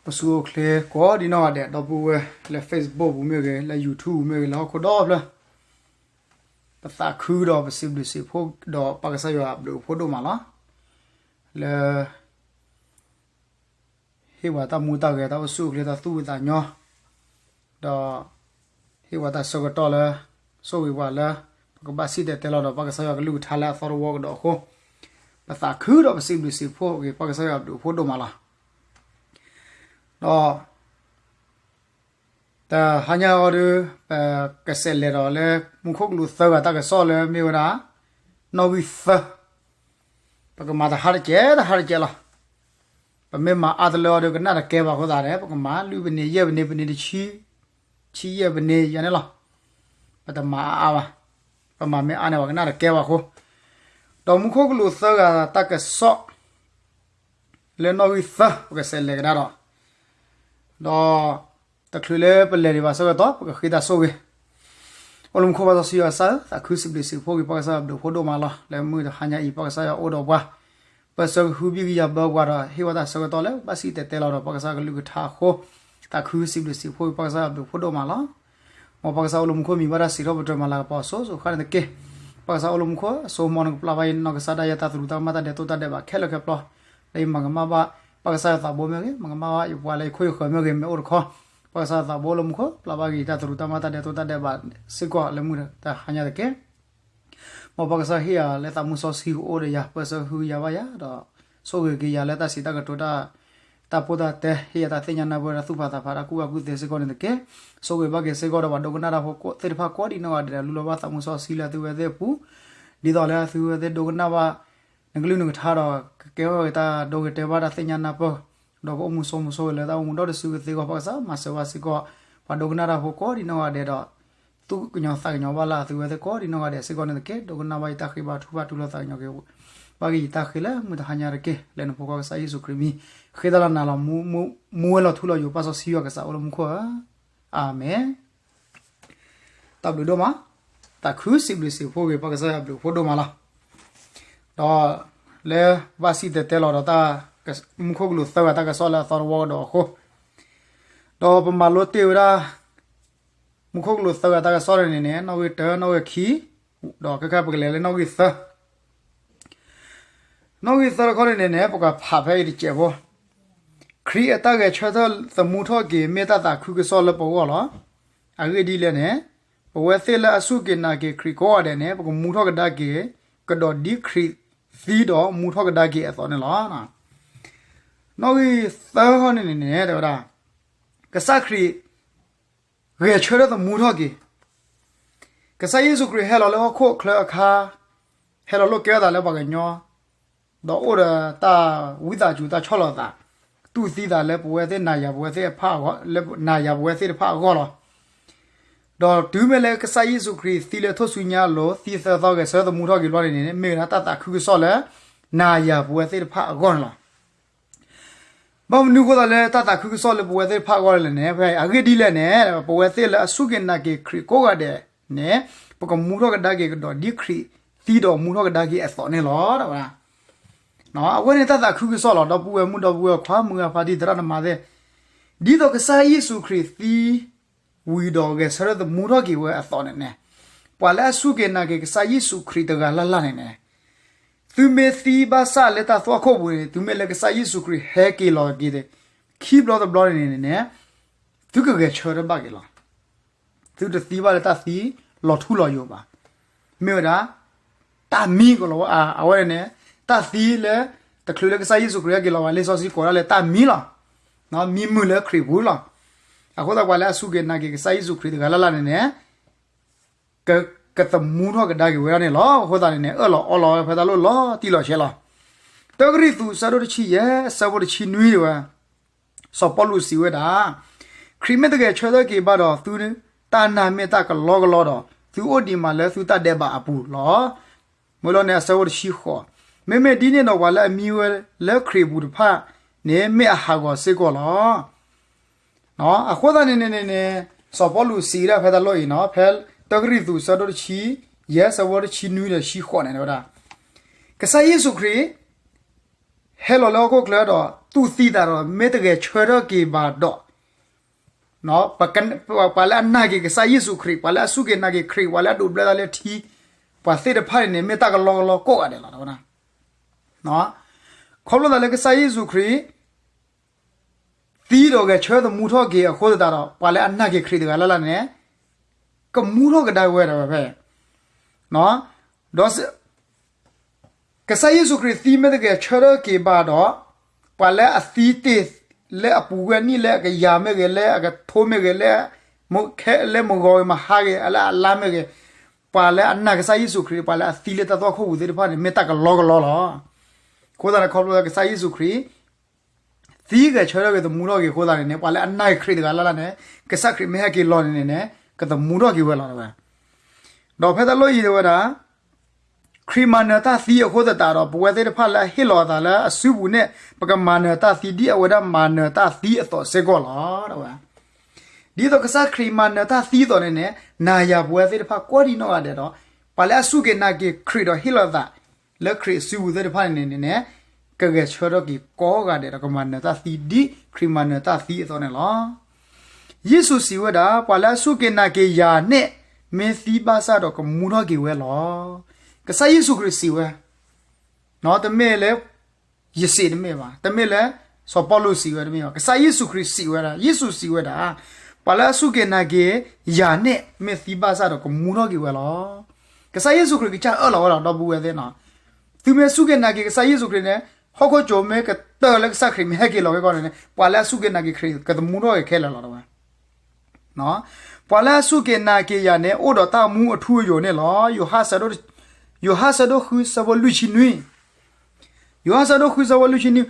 အိၣ်ဆူၣ်အိၣ်ချ့ကိးဒံနီၢ်ဂၤဒဲး ဒီပုၢ်ဝဲၢ်လၢ Facebook ပူၤမ့ၢ်ဂ့ၤ, လၢ YouTube ပူၤမ့ၢ်ဂ့ၤ, လၢဟီၣ်ခိၣ်ဒီဖျၢၣ်, ပသးခုဒီးပစံးဘျုးစံးဖှိၣ်ဒီးပၢ်ကစၢ်ယွၤအဘျုးအဖှိၣ်ဒိၣ်မးလီၤ. လၢ ဟ့ၣ်ပှၤတၢ်မူတၢ်ဂဲၤ တၢ်အိၣ်ဆူၣ်အိၣ်ချ့ တၢ်သူၣ်ဖှံသးညီ, ဒီး ဟ့ၣ်ပှၤတၢ်ဆၢကတီၢ်လၢ ဆိၣ်ဂ့ၤပှၤလၢ ပကဘၣ်စံၣ်တဲၤတဲလီၤဒီးပၢ်ကစၢ်ယွၤကလုၢ်ကထါလၢအသီတဝီကဒီးအဃိ, ပသးခုဒီးပစံးဘျုးစံးဖှိၣ်က့ၤပၢ်ကစၢ်ယွၤအဘျုးအဖှိၣ်ဒိၣ်မးလီၤ. ဒီး တဟါညါအံၤဒီး ပကဆဲးလဲၤဒီးလၢ မူခိၣ်ကလူးသၢဂၤတၢ်ကစီၣ်လၢမ့ၢ်ဝဲဒၣ် နီၣ်ဂံၢ်သၢ, ပကမၤတဟါတကဲး တဟါတကဲးလီၤ. ပမ့ၢ်မၤအါတလၢအံၤဒီး ကနၣ်တကဲဘၣ်အဃိသတးန့ၣ် ပကမၤလွံၢ်ပနံး ယဲၢ်ပနံး ပနံးတဆံ, ဆံယဲၢ်ပနံးယဲၢ်န့ၣ်လီၤ. ပတမၤအါအါဘၣ်, ပမၤမ့ၢ်အါန့ၣ် ပှၤကနၣ်တကဲဘၣ်အဃိ, ဒီးမူခိၣ်ကလူးသၢဂၤတၢ်ကစီၣ် လၢနီၣ်ဂံၢ်သၢ ပကဆဲးလဲၤကဒါဒီး ဒီး တချုးလၢပလဲၤဒံးဘၣ်အဆၢကတီၢ် ပကဃ့တၢ်ဆိၣ်ဂ့ၤ. အိၣ်လၢမူခိၣ်ပၢ်စီဆှံယွၤကစၢ်ဧၢ, သးခုစံးဘျုးစံးဖှိၣ်က့ၤပၢ်ကစၢ်ယွၤအဘျုးအဖှိၣ်ဒိၣ်မးလီၤ. လၢမုၢ်တဟါညါအံၤ ပၢ်ကစၢ်ယွၤအိၣ်ဒီးပှၤ, ပၢၢ်ဆၢကဟုဘံၣ်ကယာ်ဘၢပှၤဒီး ဟ့ၣ်ဝဲတၢ်ဆၢကတီၢ်လၢ ဘၣ်စံၣ်တဲၤတဲလီၤဒီးပၢ်ကစၢ်ကလုၢ်ကထါအဃိ, သးခုစံးဘျုးစံးဖှိၣ်က့ၤပၢ်ကစၢ်ယွၤအဘျုးအဖှိၣ်ဒိၣ်မးလီၤ. မ်ပၢ်ကစၢ်အိၣ်လၢမူခိၣ် မံၤဘၣ်တၢ်စံးထီၣ်ပတြၢၤ မၤလၤကပီၤအစိၤစိၤဃၣ်န့ၣ်တက့ၢ်. ပၢ်ကစၢ်အိၣ်လၢမူခိၣ် အစိကမီၤ နကပျၢ်ဘၣ်ယနီၢ်ကစၢ်ဒၣ်ယဲ တၢ်သရူးတၢ်ကမၣ်တၢ်ဒဲးတိၢ်တၢ်ဒဲးဘးခဲလၢာ်ခဲဆ့, လၢယမၤကမၣ်ဘၣ် ပၢ်ကစၢ်ယွၤသးဘိမ့ၢ်ဂ့ၤ, မၤကမၣ်ဘၣ်ယပှၤလၢယခိၣ်ယဃၢၤမ့ၢ်ဂ့ၤ မ့ၢ်အိၣ်တခီ, ပၢ်ကစၢ်ယွၤသးဘိလၢမူခိၣ် ပျၢ်ဘၣ်က့ၤယတၢ်သရူးတၢ်ကမၣ်တၢ်ဒဲးတိၢ်တၢ်ဒဲးဘးစ့ၢ်ကီးလၢမုၢ်တဟါညါတက့ၢ်. မ်ပၢ်ကစၢ်ဟ့ၣ်ယၤလၢသးမူစီဆှံကအိၣ်ဒီးယၤ, ပၢၢ်ဆၢကဟုကယာ်ဘၣ်ယၤဒီး ဆိၣ်ဂ့ၤက့ၤယၤလၢတၢ်စံးတၢ်ကတိၤ တၢ်ပိၢ်တၢ်တဲ, ဟ့ၣ်ယၤတၢ်သ့ၣ်ညါနၢ်ပၢၢ် တၢ်သူၣ်ဖးသးဖး တၢ်ကူၣ်ဘၣ်ကူၣ်သ့စ့ၢ်ကီးန့ၣ်တက့ၢ်. ဆိၣ်ဂ့ၤဘၣ်က့ၤစ့ၢ်ကီးဒီးပှၤဒိကနၣ်တၢ်ဖိသ့ၣ်တဖၣ်ကိးဒံနီၢ်ဂၤဒဲးဒီး လူလီၤဘၣ်သးမူစီဆှံလၢအသုဝဲသ့ၣ်အပူၤ, ဒ်သိးလၢအသုဝဲသ့ၣ်ဒိကနၣ်ဘၣ် နကလုၢ်နကထါဒီး ကကဲထီၣ်က့ၤတၢ်ဒိဂ့ၤတဲာ်ဘၣ် တၢ်သ့ၣ်ညါနၢ်ပၢၢ်, ဒီးကအိၣ်မူဆိးမူဆိးဝဲလၢတၢ်အိၣ်မူဒီတစုကသ့အဂီၢ် ပၢ်ကစၢ်မၤစၢၤဘၣ်စ့ၢ်ကီး ပှၤဒိကနၣ်တၢ်ဖိကိးဒံနီၢ်ဂၤဒဲးဒီး သူၣ်ကညီၤသးကညီၤဘၣ်လၢအသုဝဲသ့ၣ်ကိးဒံနီၢ်ဂၤဒဲးစ့ၢ်ကီးန့ၣ်တက့ၢ်. ဒိကနၣ်ဘၣ်ယတၢ်ဃ့ဘါထုကဖၣ် တူၢ်လိာ်သးကညီၤက့ၤဘၣ်က့ၤယတၢ်ဃ့လၢမုၢ်တဟါညါတက့ၢ်. လၢနဖိခွါကစၢ်ယ့ၣ်ၡူးခရံာ်မံၤ ဃ့တၢ်လၢနၤလီၤ. မူဝဲလီၤထူလီၤယိာ် ပၢ်စီဆှံယွၤကစၢ်အိၣ်လၢမူခိၣ်ဧၢ, အၤမ့ၣ်. တၢ်ဘျုးဒိၣ်မး, သးခုစံးဘျုးစံးဖှိၣ်က့ၤ ပၢ်ကစၢ်ယွၤအဘျုးအဖှိၣ်ဒိၣ်မးလီၤ. ဒီး လၢဘၣ်စံၣ်တဲၤတဲလီၤဒီးတၢ် မူခိၣ်ကလူးသၢဂၤတၢ်ကစီၣ်လၢအသီတဝီကဒီးအဃိ, ဒီးပမၤလိတ့ၢ်ဝဲဒၣ် မူခိၣ်ကလူးသၢဂၤတၢ်ကစီၣ်န့ၣ်န့ၣ် နီၣ်ဂံၢ်တၢ နီၣ်ဂံၢ်ခံ, ဒီးခဲခါပကလဲၤလၢနီၣ်ဂံၢ်သၢ နီၣ်ဂံၢ်သၢတခီန့ၣ်န့ၣ်န့ၣ် ပကဖးဖဲအံၤတစဲးဖိ, ခရံာ်အတၢ်ဂဲၤဆၢထၢၣ်သမူထီၣ်က့ၤ မ့ၢ်တၢ်သးခုကစီၣ်လၢပဂီၢ်လီၤ. အဂ့ၢ်ဒ်လဲၣ်န့ၣ်, ပဝဲသ့ၣ်လၢအစူၢ်က့ၤနာ်က့ၤခရံာ်ကိးဂၤဒဲးန့ၣ် ပကမူထီၣ်ကဒါက့ၤ ကဒီးဒ်ခရံာ်သံဒီးမူထီၣ်ကဒါက့ၤအသိးန့ၣ်လီၤ. နီၣ်ဂံၢ်သၢဟီန့ၣ်န့ၣ်န့ၣ် တဲဝဲဒၣ် ကစၢ်ခရံာ် ဂဲၤဆၢထၢၣ်သမူထီၣ်က့ၤ, ကစၢ်ယ့ၣ်ၡူးခရံာ်ဟဲလီၤလၢဟီၣ်ခိၣ်ချၢအခါ, ဟဲလီၤလိာ်ကဲထီၣ်သးလၢပှၤကညီ, ဒီးအိၣ်ဒီးတၢ်ဝံသးစူၤတၢ်ဆီၣ်လီၤသး, တူၢ်သံသးလၢပဝဲသ့ၣ်နၤယၤပဝဲသ့ၣ်တဖၣ်အဂီၢ်, လၢနၤယၤပဝဲသ့ၣ်တဖၣ်အဂီၢ်လီၤ. ဒီးတုၤမ့ၢ်လၢကစၢ်ယ့ၣ်ၡူးခရံာ်သံလၢထူၣ်စုညါအလိၤ သံသၢသီဂဲၤဆၢထၢၣ်သမူထီၣ်က့ၤဘျီန့ၣ်န့ၣ် မ့ၢ်ဝဲဒၣ်တၢ်သးခုကစီၣ်လၢ နၤယၤပဝဲသ့ၣ်တဖၣ်အဂီၢ်န့ၣ်လီၤ. ဘၣ်မနုၤအဃိသတးလၢတၢ်သးခုကစီၣ်လၢပဝဲသ့ၣ်တဖၣ်အဂီၢ်လဲၣ်န့ၣ်, ဖဲအဂ့ၢ်ဒ်လဲၣ်န့ၣ် ပဝဲသ့ၣ်လၢအစူၢ်က့ၤနာ်က့ၤခရံာ်ကိးဂၤဒဲးန့ၣ် ပကမူထီၣ်ကဒါက့ၤကဒီးဒ်ခရံာ်သံဒီးမူထီၣ်ကဒါက့ၤအသိးန့ၣ်လီၤ. အဝဲန့ၣ်တၢ်သးခုကစီၣ်လီၤ. ဒီပုၢ်ဝဲၢ်မုၣ်ဒီပုၢ်ဝဲၢ်ခွါ မုၢ်ဂၢ်ဖါတံၤသရၣ်သမါသ့ၣ်, ဒ်သိးကစၢ်ယ့ၣ်ၡူးခရံာ်သံ ဝံၤဒီးဂဲၤဆၢထၢၣ်သမူထီၣ်က့ၤဝဲအသိးန့ၣ်န့ၣ်, ပှၤလၢအစူၢ်က့ၤနာ်က့ၤကစၢ်ယ့ၣ်ၡူးခရံာ်တဂၤလၢ်လၢ်န့ၣ်န့ၣ်, သုမ့ၢ်သံဘၣ်ဆၣ်လၢတၢ်သွၣ်ခိၣ်ပူၤန့ၣ် သုမ့ၢ်လၢကစၢ်ယ့ၣ်ၡူးခရံာ်ဟဲက့ၤလီၤက့ၤ ခံဘျီတဘျီန့ၣ်န့ၣ်န့ၣ်, သုကဂဲၤဆၢထၢၣ်ဘၣ်က့ၤလီၤ. သုတသံဘၣ်လၢတၢ်သံလီၤထူလီၤယိာ်ဘၣ်. မ့ၢ်ဝဲဒၣ် တၢ်မံကလီၤဝဲ, အဝဲန့ၣ်န့ၣ် တၢ်သံလၢ တချုးလၢကစၢ်ယ့ၣ်ၡူးခရံာ်ဟဲက့ၤလီၤဘၣ် လံာ်စီဆှံကိးဒၣ်လၢတၢ်မံလီၤ. မံမုာ်လၢခရံာ်ပူၤလီၤ. အဃိသတးပှၤလၢအစူၢ်က့ၤနာ်က့ၤကစၢ်ယ့ၣ်ၡူးခရံာ်တဂၤလၢ်လၢ်န့ၣ်န့ၣ် ကသမူထီၣ်ကဒါက့ၤဝဲဒၣ်န့ၣ်လီၤ. အဃိသတးန့ၣ်န့ၣ် အၢၣ်လီၤအီလီၤဝဲဖဲတၢ်လီၢ်လီၤတံၢ်လီၤဆဲးလီၤ. တၢကရံၣ်သူး အဆၢဒိၣ်တဆံယဲၢ် အဆၢဖိတဆံနွံဒၣ်ဝဲ စီၤပီလူးစံးဝဲဒၣ်, ခရံာ်မ့ၢ်တဂဲၤဆၢထၢၣ်က့ၤဘၣ်ဒီး သုတၢ်နာ်မ့ၢ်တၢ်ကလီကလီဒီး သုအိၣ်ဒံးမးလၢသုတၢ်ဒဲးဘးအပူၤလီၤ. မ့ၢ်လီၤန့ၣ် အဆၢဖိတဆံဃိး, မ့မ့ၢ်ဒ်န့ၣ်ဒီးပှၤလၢအမံဝဲလၢခရံာ်အပူၤတဖၣ်န့ၣ် မ့ၢ်အဟးဂီၤစ့ၢ်ကီးလီၤ. အဃိသတးန့ၣ်န့ၣ်န့ၣ် စီၤပီလူးစံးဝဲဒၣ်ဖဲတၢ်လီၢ်အံၤန့ၣ် ဖဲတၢကရံၣ်သူး အဆၢဒိၣ်တဆံယဲၢ် အဆၢဖိတဆံနွံဒီးတဆံဃိးန့ၣ် တဲဝဲဒၣ်, ကစၢ်ယ့ၣ်ၡူးခရံာ် ဟဲလီၤလၢဟီၣ်ခိၣ်ချၢဒီး သူၣ်သံသးဒီး မ့ၢ်တဂဲၤဆၢထၢၣ်က့ၤဘၣ်ဒီး ပှၤလၢအနာ်က့ၤကစၢ်ယ့ၣ်ၡူးခရံာ်, ပှၤလၢအစူၢ်က့ၤနာ်က့ၤခရံာ်, ပှၤလၢအဒိးဘျၢသးလၢထံ, ပှၤသ့ၣ်တဖၣ်န့ၣ်န့ၣ် မ့ၢ်တၢ်ကလီကလီကိးဂၤဒဲးလီၤ. ခီဖျိသးလၢကစၢ်ယ့ၣ်ၡူးခရံာ် သံဒီးဂဲၤဆၢထၢၣ်သမူထီၣ်က့ၤအဃိသတးဒီး ပှၤလၢအနာ်က့ၤခရံာ်တဂၤလၢ်လၢ်န့ၣ် ကမူထီၣ်ကဒါဝဲဒၣ်ဝဲဖဲ ဒီး ကစၢ်ယ့ၣ်ၡူးခရံာ်သံမ့ၢ်တဂဲၤဆၢထၢၣ်က့ၤဘၣ်ဒီး ပှၤလၢအသံတ့ၢ်လၢအပူၤကွံာ်နံၣ်လၢအကယၤမ့ၢ်ဂ့ၤ, လၢအကထိမ့ၢ်ဂ့ၤ, လၢ ခဲလၢမုၢ်ဂီၤဂ့ၤ, မဟါဂ့ၤ, လၢအလါမ့ၢ်ဂ့ၤ, ပှၤလၢအနာ်ကစၢ်ယ့ၣ်ၡူးခရံာ်, ပှၤလၢအသံလၢတၢ်သွၣ်ခိၣ်ပူၤသ့ၣ်တဖၣ်န့ၣ် မ့ၢ်တၢ်ကလီကလီလီၤ. အဃိသတးန့ၣ် ခီဖျိကစၢ်ယ့ၣ်ၡူးခရံာ် သံဂဲၤဆၢထၢၣ်ဂ့ၤသမူထီၣ်က့ၤအဃိသတးန့ၣ်န့ၣ် ပှၤလၢအနာ်က့ၤခရံာ်တဂၤလၢ်လၢ်န့ၣ် ကစၢ်ခရံာ်မ့ၢ်ဟဲက့ၤလီၤန့ၣ်န့ၣ်န့ၣ် ကသမူထီၣ်က့ၤဝဲလီၤဝဲ. ဒီးဖဲတၢ်လီၢ်အံၤတဲဝဲဒၣ် ခရံာ်မၤနၢၤတၢ်သံအဃိသတးဒီး ပဝဲသ့ၣ်တဖၣ်လၢအဟ့ၣ်လီၤအသးလၢအစုပူၤန့ၣ် ပကမၤနၢၤတၢ်သံဒ်အဝဲဒၣ်မၤနၢၤတၢ်သံအသိးစ့ၢ်ကီးလီၤ. ဒ်သိးကစၢ်ခရံာ်မၤနၢၤတၢ်သံအသိးန့ၣ်န့ၣ် နၤယၤပဝဲသ့ၣ်တဖၣ်ကိးဒံနီၢ်ဂၤဒဲးဒီး ပှၤလၢအစူၢ်က့ၤနာ်က့ၤခရံာ်ဒီးဟ့ၣ်လီၤသး လၢခရံာ်အစုပူၤသ့ၣ်တဖၣ်န့ၣ်န့ၣ်န့ၣ် ကဂဲၤဆၢထၢၣ်က့ၤကိးဂၤဒဲးဒီးကမၤနၢၤတၢ်သံဒ်ခရံာ်မၤနၢၤတၢ်သံအသိးန့ၣ်လီၤ. ယ့ၣ်ၡူးစံးဝဲဒၣ် ပှၤလၢအစူၢ်က့ၤနာ်က့ၤယၤန့ၣ် မ့ၢ်သံဘၣ်ဆၣ်ဒီးကမူထီၣ်က့ၤဝဲလီၤ. ကစၢ်ယ့ၣ်ၡူးခရံာ်စံးဝဲ တမ့ၢ်လၢ ယစံးတမ့ၢ်ဘၣ်, တမ့ၢ်လၢ စီၤပီလူးစံးဝဲတမ့ၢ်ဘၣ်, ကစၢ်ယ့ၣ်ၡူးခရံာ်စံးဝဲဒၣ်, ယ့ၣ်ၡူးစံးဝဲဒၣ်, ပှၤလၢအစူၢ်က့ၤနာ်က့ၤယၤန့ၣ် မ့ၢ်သံဘၣ်ဆၣ်ဒီးကမူထီၣ်က့ၤဝဲလီၤ. ကစၢ်ယ့ၣ်ၡူးခရံာ်ကစၢ်အၢၣ်လီၤဝဲလီၤ ဒီပုၢ်ဝဲၢ်သ့ၣ်နီၤ, သုမ့ၢ်စူၢ်က့ၤနာ်က့ၤကစၢ်ယ့ၣ်ၡူးခရံာ်န့ၣ် ဟီၣ်ခိၣ်ကၠိမ့ၢ်ကတၢၢ်လၢကစၢ်ခရံာ်မ့ၢ်ဟဲက့ၤလီၤက့ၤခီန့ၣ်န့ၣ် ပှၤလၢအစူၢ်က့ၤနာ်က့ၤခရံာ် ကသမူထီၣ်က့ၤခဲလၢာ်လီၤဝဲ ပှၤလၢအစူၢ်က့ၤနာ်က့ၤယၤန့ၣ် အိၣ်ဒီးတၢ်မူအထူအယိာ်န့ၣ်လီၤ. ယိၤဟၣ်ဆၢဒိၣ်ဃုဆၢဖိလွံၢ်ဆံနွံ, ယိၤဟၣ်ဆၢဒိၣ်ဃုဆၢဖိလွံၢ်ဆံနွံ,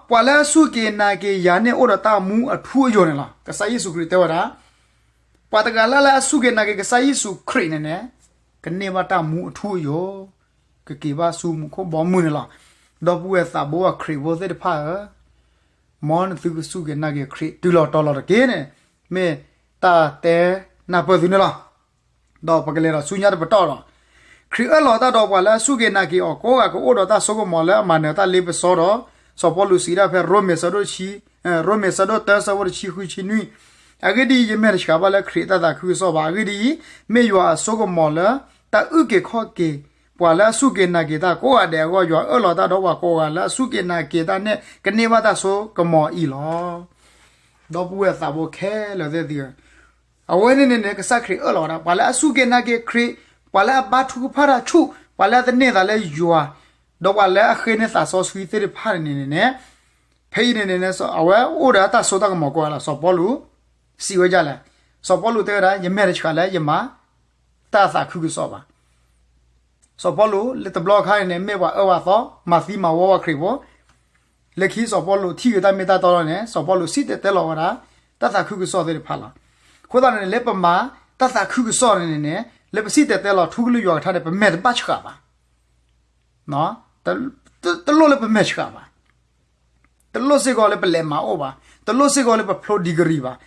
ပှၤလၢအစူၢ်က့ၤနာ်က့ၤယၤန့ၣ် အိၣ်ဒီးတၢ်မူအထူအယိာ်န့ၣ်လီၤ. ကစၢ်ယ့ၣ်ၡူးခရံာ်တဲဝဲဒၣ်, ပှၤတဂၤလၢ်လၢ်အစူၢ်က့ၤနာ်က့ၤကစၢ်ယ့ၣ်ၡူးခရံာ်န့ၣ်န့ၣ် ကန့ၢ်ဘၣ်တၢ်မူအထူအယိာ်, ကက့ၤဘၣ်ဆူမူခိၣ်ဘီမုၢ်န့ၣ်လီၤ. ဒီပုၢ်ဝဲၢ်သးဘိခရံာ်ဖိသ့ၣ်တဖၣ်ဧၢ, မ်နသုကစူၢ်က့ၤနာ်က့ၤခရံာ်တုၤလီၤတီၤလီၤတက့ၢ်န့ၣ် မ့ၢ်တၢ်တဲနၢ်ပၢၢ်သုန့ၣ်လီၤ. ဒီးပကလဲၤဒီးဆူညါတပတီၢ်ဒီး, ခရံာ်အၢၣ်လီၤတၢ်ဒီးပှၤလၢအစူၢ်က့ၤနာ်က့ၤအီၤကိးဂၤ ကအိၣ်ဒီးတၢ်စိကမီၤလၢအမၤနၢၤတၢ်လ့ပစီဒီး, စီၤပီလူးစံးဒၣ်ဖဲရိမ့ၤဆၢဒိၣ်တဆံ, ရိမ့ၤဆၢဒိၣ်တၢဆၢဖိတဆံဃုဆံနွံ, အဂ့ၢ်ဒ်အံၤ, ယမဲာ်တဆှးဘၣ်လၢခရံာ်အတၢ်သးခုကစီၣ်ဘၣ်. အဂ့ၢ်ဒ်အံၤ, မ့ၢ်ယွၤအစိကမီၤလၢတၢ်အုၣ်က့ၤခီၣ်က့ၤ ပှၤလၢအစူၢ်က့ၤနာ်က့ၤတၢ်ကိးဂၤဒဲးအဂီၢ်, ယွၤအၢၣ်လီၤတၢ်ဒီးပှၤကိးဂၤလၢအစူၢ်က့ၤနာ်က့ၤတၢ်န့ၣ် ကန့ၢ်ဘၣ်တၢ်စိကမီၤအံၤလီၤ. ဒီပုၢ်ဝဲၢ်သးဘိခဲလၢာ်သ့ၣ်သုဧၢ, အဝဲန့ၣ်န့ၣ်န့ၣ် ကစၢ်ခရံာ်အၢၣ်လီၤဝဲဒၣ် ပှၤလၢအစူၢ်က့ၤနာ်က့ၤခရံာ်, ပှၤလၢအဘါထုကဖၣ်တၢ်ဆူၣ်, ပှၤလၢအသန့ၤသးလၢယွၤ, ဒီးပှၤလၢအဃ့န့ၢ်သးစီဆှံသ့ၣ်တဖၣ်န့ၣ်န့ၣ်န့ၣ်, ဖဲအံၤန့ၣ်န့ၣ်န့ၣ် အဝဲအိၣ်ဒီးတၢ်စိတၢ်ကမီၤကိးဂၤလီၤ. စီၤပီလူးစံးဝဲဒ်လဲၣ်, စီၤပီလူးတဲဝဲဒၣ် ယမဲာ်တဆှးလၢယမၤတၢ်သးခုကစီၣ်ဘၣ်. စီၤပီလူးလၢတဘျီအခါန့ၣ်န့ၣ် မ့ၢ်ပှၤအၢပှၤသီ, မၤသံမၤဝီပှၤခရံာ်ဖိ, လၢခံစီၤပီလူးထံၣ်က့ၤတၢ်မ့ၢ်တၢ်တီလီၤန့ၣ် စီၤပီလူးစံၣ်တဲၤတဲလီၤဝဲဒၣ် တၢ်သးခုကစီၣ်သ့ၣ်တဖၣ်လီၤ. အဃိသတးန့ၣ် လၢပမၤတၢ်သးခုကစီၣ်န့ၣ်န့ၣ်န့ၣ် လၢပစံၣ်တဲၤတဲလီၤထူကလုၢ်ယွၤကထါန့ၣ် ပမဲာ်တဘၣ်ဆှးဘၣ်. တလိၣ်လၢပမဲာ်ဆှးဘၣ်. တလိၣ်စ့ၢ်ကီးလၢပလဲၤမၤအိၣ်ဘၣ်, တလိၣ်စ့ၢ်ကီးလၢပဖျိ degree ဘၣ်.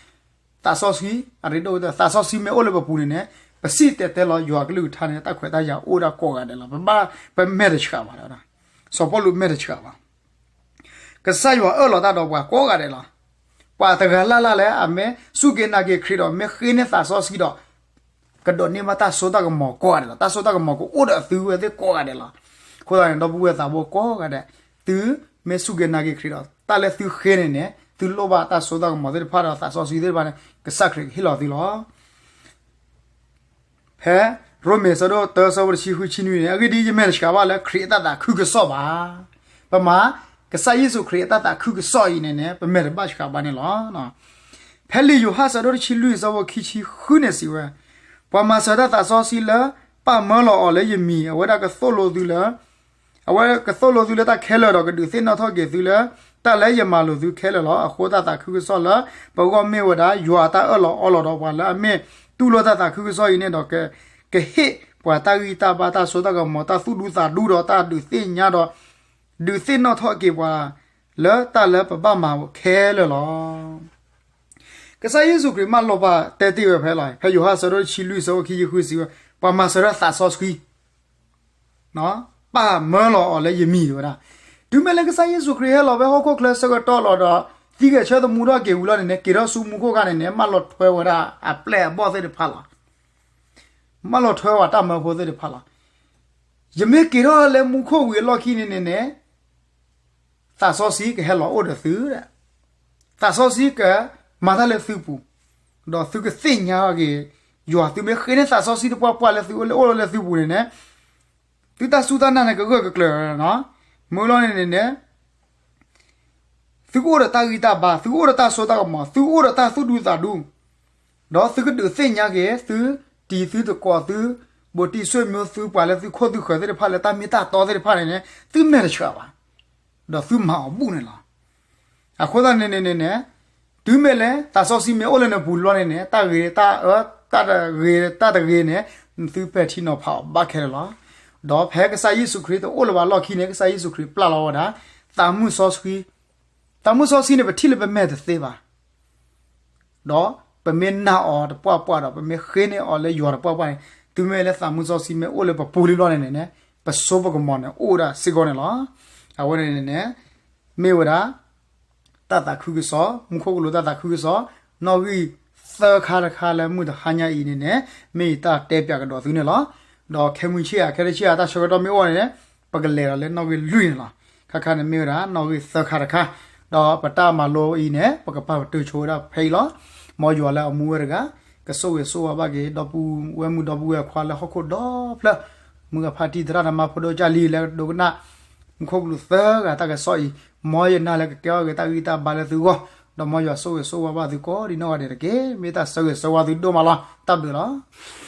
သးစီဆှံ, အရ့ဒိၣ်ကတၢၢ် သးစီဆှံမ့ၢ်အိၣ်လၢပပူၤန့ၣ်န့ၣ် ပစံၣ်တဲၤတဲလီၤယွၤကလုၢ်ကထါန့ၣ် တၢ်ခွဲးတၢ်ယာ်အိၣ်ဒၣ်ကိးဂၤဒဲးလီၤ. ပဘၣ်, ပမဲာ်တဆှးဘၣ်. စီၤပီလူးမဲာ်တဆှးဘၣ်. ကစၢ်ယွၤအၢၣ်လီၤတၢ်ဒီးပှၤကိးဂၤဒဲးလီၤ. ပှၤတဂၤလၢ်လၢ်လၢအမ့ၢ်စူၢ်က့ၤနာ်က့ၤခရံာ်ဒီးမ့ၢ်ဃ့န့ၢ်သးစီဆှံဒီး ကဒိးန့ၢ်ဘၣ်တၢ်စိတၢ်ကမီၤကိးဂၤဒဲးလီၤ. တၢ်စိတၢ်ကမီၤကအိၣ်ဒီးသုဝဲသ့ၣ်ကိးဂၤဒဲးလီၤ. အဃိသတးန့ၣ် ဒီပုၢ်ဝဲၢ်သးဘိကိးဂၤဒဲး, သုမ့ၢ်စူၢ်က့ၤနာ်က့ၤခရံာ်ဒီး တၢ်လၢသုဃ့န့ၣ်န့ၣ် သုလိၣ်ဘၣ်တၢ်စိတၢ်ကမီၤသ့ၣ်တဖၣ်ဒီးသးစီဆှံသ့ၣ်တဖၣ်န့ၣ် ကစၢ်ခရံာ်ကဟ့ၣ်လီၤသုလီၤ. ဖဲရိမ့ၤဆၢဒိၣ်တၢဆၢဖိတဆံဃုဆံနွံန့ၣ် အဂ့ၢ်ဒ်အံၤ ယမဲာ်တဆှးဘၣ်လၢခရံာ်အတၢ်သးခုကစီၣ်ဘၣ်. ပမၤကစၢ်ယ့ၣ်ၡူးခရံာ်အတၢ်သးခုကစီၣ်အံၤန့ၣ်န့ၣ် ပမဲာ်တဘၣ်ဆှးဘၣ်န့ၣ်လီၤ. ဖဲလံာ်ယိၤဟၣ်ဆၢဒိၣ်တဆံလွံၢ်ဆၢဖိခံဆံဃုန့ၣ်စံးဝဲ, ပှၤမၤစၢၤတၢ်သးစီဆှံလၢပၢ်မၢလီၤအီၤလၢယမံၤ အဝဲဒၣ်ကသိၣ်လိသုလၢ အဝဲကသိၣ်လိသုလၢတၢ်ခဲလၢာ်ဒီး ကဒုးသ့ၣ်နီၣ်ထီၣ်က့ၤသုလၢ တၢ်လၢယမၤလိာ်သုခဲလၢာ်လီၤ. အဃိတၢ်သးခုကစီၣ်လၢပဂီၢ်မ့ၢ်ဝဲဒၣ် ယွၤအတၢ်အၢၣ်လီၤအီလီၤဒီးပှၤလၢအမ့ၢ်တူၢ်လိာ်တၢ်သးခုကစီၣ်အံၤန့ၣ်ဒီး ကဟ့ၣ်ပှၤတၢ်ဂံၢ်တၢ်ဘါ တၢ်စိတၢ်ကမီၤ တၢ်သူၣ်ဒူသးဒူဒီးတၢ်ဒုးသ့ၣ်ညါဒီး ဒုးသ့ၣ်နီၣ်ထီၣ်က့ၤပှၤလၢတၢ်လၢပဘၣ်မၤခဲလၢာ်လီၤ. ကစၢ်ယ့ၣ်ၡူးခရံာ်မၢလိာ်ပာ်တဲတ့ၢ်ဝဲဖဲလီၤ. ဖဲယိၤဟၣ်ဆၢဒိၣ်တဆံလွံၢ်ဆၢဖိခံဆံဃုစံးဝဲ, ပှၤမၤစၢၤတၢ်သးစီဆှံ ပၢ်မၢလီၤအီၤလၢယမံၤဝဲဒၣ်. တုၤမ့ၢ်လၢကစၢ်ယ့ၣ်ၡူးခရံာ်ဟဲလီၤဖဲဟီၣ်ခိၣ်ချၢဆၢကတီၢ်လီၤဒီး သံဂဲၤဆၢထၢၣ်သမူထီၣ်က့ၤဝံၤလီၤန့ၣ်န့ၣ် က့ၤထီၣ်ဆူမူခိၣ်အခါန့ၣ်န့ၣ် မၢလီၤထွဲဝဲဒၣ်အပျဲၢ်အဘီၣ်သ့ၣ်တဖၣ်လီၤ. မၢလီၤထွဲဝဲတၢ်မၢဖိသ့ၣ်တဖၣ်လီၤ. ယမ့ၢ်က့ၤထီၣ်လၢမူခိၣ်ဝံၤအလီၢ်ခံန့ၣ်န့ၣ်န့ၣ် သးစီဆှံကဟဲလီၤအိၣ်ဒီးသု, သးစီဆှံကမၤတၢ်လၢသုပူၤ, ဒီးသုကသ့ၣ်ညါက့ၤယွၤ, သုမ့ၢ်ဃ့န့ၢ်သးစီဆှံတပှၢ်ပှၢ်လၢသုအိၣ်လၢသုပူၤန့ၣ်န့ၣ် သုတၢ်စူၢ်တၢ်နာ်န့ၣ် ကဂၢၢ်ကကျၢၤလီၤ. မုၢ်လီၤန့ၣ်န့ၣ်န့ၣ် သုကအိၣ်ဒီးတၢ်ဂံၢ်တၢ်ဘါ, သုကအိၣ်ဒီးတၢ်စိတၢ်ကမီၤ, သုကအိၣ်ဒီးတၢ်သူၣ်ဒူသးဒူ, ဒီးသုကဒုးသ့ၣ်ညါက့ၤ သုတံၤသုသကိး သုဘူးတံၢ်ဆွေမျိုး သုပှၤလၢသုခိၣ်သုဃၢၤသ့ၣ်တဖၣ်လၢတၢ်မ့ၢ်တၢ်တီသ့ၣ်တဖၣ်န့ၣ်န့ၣ် သုမဲာ်တဆှးဘၣ်, ဒီးသုမၤအီၤဘူးန့ၣ်လီၤ. အဃိသတးန့ၣ်န့ၣ်န့ၣ် တုၤမ့ၢ်လၢသးစီဆှံမ့ၢ်အိၣ်လၢနပူၤလီၤန့ၣ်န့ၣ် တၢ်ဂ့ၤတၢ်အၢ တၢ်တဂ့ၤတၢ်တဂ့ၤန့ၣ် သုပဲာ်ထံနီၤဖးအီၤဘၣ်ခဲလၢာ်လီၤ. ဒီးဖဲကစၢ်ယ့ၣ်ၡူးခရံာ်တအိၣ်လၢၤဘၣ်အလီၢ်ခံန့ၣ် ကစၢ်ယ့ၣ်ၡူးခရံာ်ပျၢ်လီၤဝဲဒၣ် သးမုၢ်စီဆှံ, သးမုၢ်စီဆှံန့ၣ် ပထံၣ်လၢပမဲာ်တသ့ဘၣ် ဒီးပမ့ၢ်နာ်အီၤတပှၢ်ပှၢ်ဒီး ပမ့ၢ်ဃ့န့ၢ်အီၤလၢယွၤတပှၢ်ပှၢ်န့ၣ် တုၤမ့ၢ်လၢသးမုၢ်စီဆှံမ့ၢ်အိၣ်လၢပပူၤလံလီၤန့ၣ်န့ၣ်န့ၣ် ပစိပကမီၤန့ၣ် အိၣ်ဝဲဒၣ်စ့ၢ်ကီးန့ၣ်လီၤ. အဝဲန့ၣ်န့ၣ်န့ၣ် မ့ၢ်ဝဲဒၣ် တၢ်သးခုကစီၣ်, မူခိၣ်ကလူးတၢ်သးခုကစီၣ်, နီၣ်ဂံၢ်သၢခါတခါလၢမုၢ်တဟါညါအံၤန့ၣ်န့ၣ် မ့ၢ်ယတၢ်တဲပၠးကဒီးသုန့ၣ်လီၤ. ဒီးခဲမုၢ်ဆ့ၣ်ဧါ ခဲတဆ့ၣ်ဧါ တၢ်ဆၢကတီၢ်မ့ၢ်အိၣ်န့ၣ်န့ၣ် ပကလဲၤဒီးလၢနီၣ်ဂံၢ်လွံၢ်န့ၣ်လီၤ. ခါခါန့ၣ်မ့ၢ်ဝဲဒၣ် နီၣ်ဂံၢ်သၢခါတခါ, ဒီးပတၢ်မၤလိအံၤန့ၣ် ပကပာ်ပတုာ်ဆိဝဲဒၣ်ဖဲအံၤလီၤ. မ်ယွၤလၢအမူဝဲတဂၤ ကဆိၣ်ဂ့ၤဆိၣ်ဝါဘၣ်က့ၤ ဒီပုၢ်ဝဲၢ်မုၣ်ဒီပုၢ်ဝဲၢ်ခွါလၢဟီၣ်ခိၣ်ဒီဖျၢၣ် မုၢ်ဂၤဖါတံၢ်သရၣ်သမါဖိဒိၣ်ကၢ်လံၤလၢဒိကနၣ် မူခိၣ်ကလူးသၢဂၤတၢ်ကစီၣ်အံၤ, မ်ယနာ်လၢကကဲထီၣ်က့ၤတၢ်ဂံၢ်တၢ်ဘါလၢသုဂီၢ်, ဒီးမ်ယွၤဆိၣ်ဂ့ၤဆိၣ်ဝါဘၣ်သုကိးဒံနီၢ်ဂၤဒဲးတက့ၢ်. မ့ၢ်တၢ်ဆၢဂ့ၤဆၢဝါသုဒိၣ်မးလီၤ. တၢ်ဘျုးလီၤ.